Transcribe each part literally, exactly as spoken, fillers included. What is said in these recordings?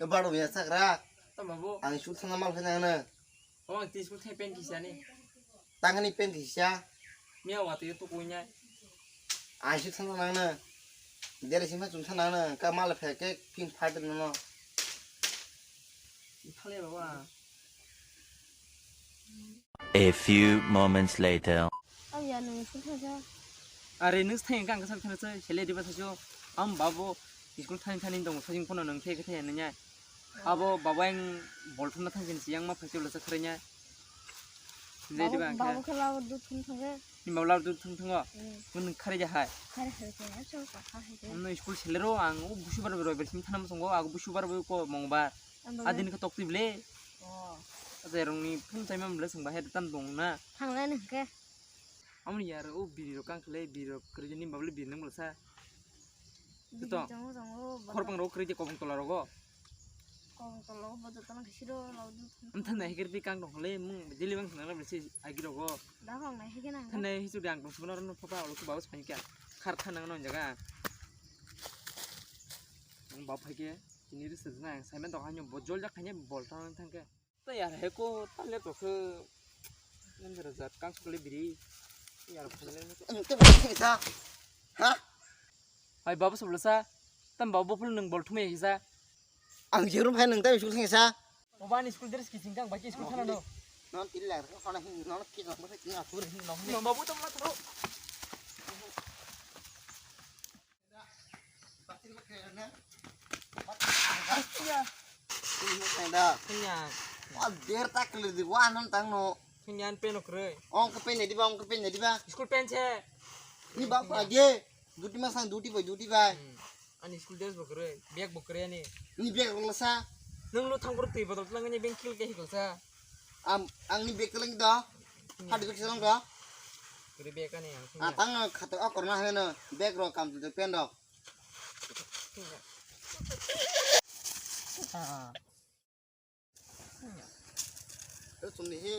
Baro ya sakra. Tamo bo. Ang school thangna mal phai nang na. O ang school thai pen kisa ni. Tangani pen kisa. Miya wati to kunya. Ang school thangna nang na. Dere sima chung thangna na. Ka mal phai ke ping phat no no. Thale baba. A few moments later. Ang ya nung school thangsa. Are nung thang kang kasa thangsa sele diba sajo. Am babo school thang thang dong sajing kono nung khe khe nanya. Abo baba yang bol thumna thang jin siyang ma phaisio lasa kharanya. Jai diba ang khe. Babo khala dut thum thang khe. Ni babo lar dut thum thango. Hmm. Mun khare ja hai. Khare hai khe, so ka kha hai khe. Amno school sele ro ang o busu bar ro ber sim thana songo ago busu bar ko mongbar. Adin khe tok tibile. Oh. Ate rongni phun chaima mle songba he tan bong na. Thanglai nung khe. Amoni yar o biri rok kang khle biri rok kri ni babli biri nang sa. Biri tongo tongo. Khorpang rok kri je kobong tola rogo. Kobong tola rogo bodo tana khe siro lau du. Am thanai hikir pi kang dong le mung jili bang thang le si agi rogo. Da kang nai hikir nang. Thanai hisu dang tong suno no papa olo ku bawas phai kya. Khar thanang no jaga. Ang bap phai khe. Tini ri sejna ang saiman tong hanyo bo jol jak khanya bol tang tang khe. Ta yar he ko ta le to khe. Nang jara jat kang sukle biri. Yar phone le. Ang te bol thangsa. Ha? Hai babu sabla sa. Tam babu phul nang bol thumai sa. Ang jerum hai nang ta school thangsa. Oba ni school dress kiching kang baki school thana no. Non til lar ko khana hin non ki no mo ki na sur hin no. No babu tam na thro. Iya. Ini makan dah. Iya. Wah, der tak lidi wah non tang no. Iya, an pen okre. Ong ke pen di ba, ong ke pen di ba. School pen che. Ni ba pa ge. Duty masang duty boy, duty boy. Hmm. Ani school dress bokre, bag bokre ani. Ni bag rok lasa. Nung lo thang koro twi botol tlang ni beng kil ke hiko sa. Am, ang ni bag tlang do. Hadi bag tlang do. Kiri bag ani ang. Ah, tang khato akorna heno bag rok kam tu pen do. Ah, ah. Chumni hi.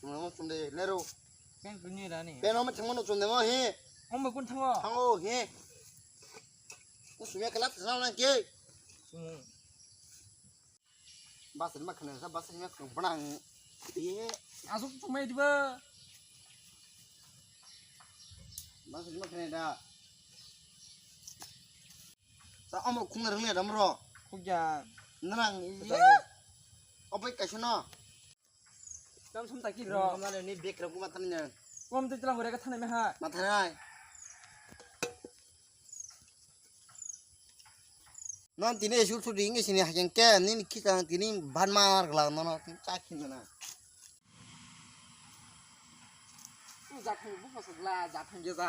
Chumni, chumni, nero. Pen kuni rani. Pen omo changmano chumni mo hi. Omo kun thango. Thango hi. Ku sumya kala tsana na ke. Sumo. Bas ni ma khana sa bas ni ma khana bana. Ye. Asuk chumai diba. Bas ni ma khana da. Sa omo khungna rwngni adam ro. Khukya. Nrang iye. Obai kaisa no. Tam sum taki bro. Kamla ni bek rok ma thani na. Kom te tlang gore ka thani me ha. Ma thanai. Non tini esul su ding sini haken ke nini kita tini ban mar gla no no cha khin na. Tu jathang bu pasagla jathang ge ja.